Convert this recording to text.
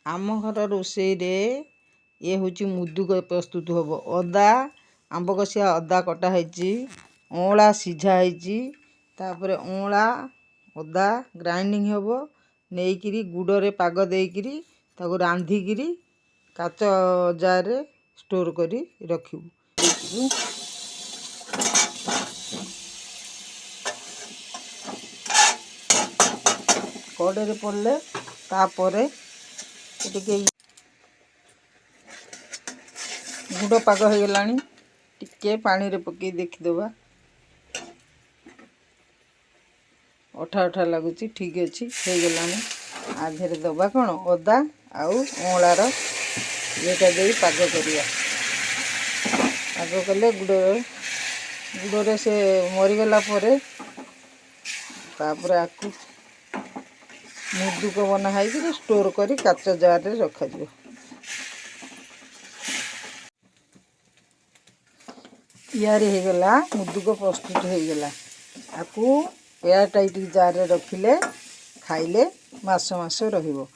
ଆମ ଘର ରୋଷେଇରେ ଇଏ ହେଉଛି ମୁଦୁକ ପ୍ରସ୍ତୁତ ହେବ। ଅଦା, ଆମ୍ବ କଷିଆ ଅଦା କଟା ହେଇଛି, ଅଁଳା ସିଝା ହେଇଛି। ତାପରେ ଅଁଳା ଅଦା ଗ୍ରାଇଣ୍ଡିଙ୍ଗ ହେବ, ନେଇକିରି ଗୁଡ଼ରେ ପାଗ ଦେଇକିରି ତାକୁ ରାନ୍ଧିକିରି କାଚ ଜାର୍ରେ ଷ୍ଟୋର୍ କରି ରଖିବୁ। କଡ଼େଇରେ ପଡ଼ିଲେ ତାପରେ ଟିକେ ଗୁଡ଼ ପାଗ ହେଇଗଲାଣି, ଟିକେ ପାଣିରେ ପକେଇ ଦେଖିଦେବା। ଅଠା ଅଠା ଲାଗୁଛି, ଠିକ୍ ଅଛି, ହେଇଗଲାଣି। ଆ ଦେହରେ ଦେବା କ'ଣ? ଅଦା ଆଉ ଅଁଳାର ଇଏଟା ଦେଇ ପାଗ କରିବା। ପାଗ କଲେ ଗୁଡ଼ ଗୁଡ଼ରେ ସେ ମରିଗଲା ପରେ ତାପରେ ଆକୁ ମୁଦୁକ ବନା ହେଇକିରି ଷ୍ଟୋର୍ କରି କାଚ ଜାର୍ରେ ରଖାଯିବ। ତିଆରି ହେଇଗଲା, ମୁଦୁକ ପ୍ରସ୍ତୁତ ହେଇଗଲା। ଆକୁ ଏୟାର ଟାଇଟ୍ ଜାର୍ରେ ରଖିଲେ ଖାଇଲେ ମାସ ମାସ ରହିବ।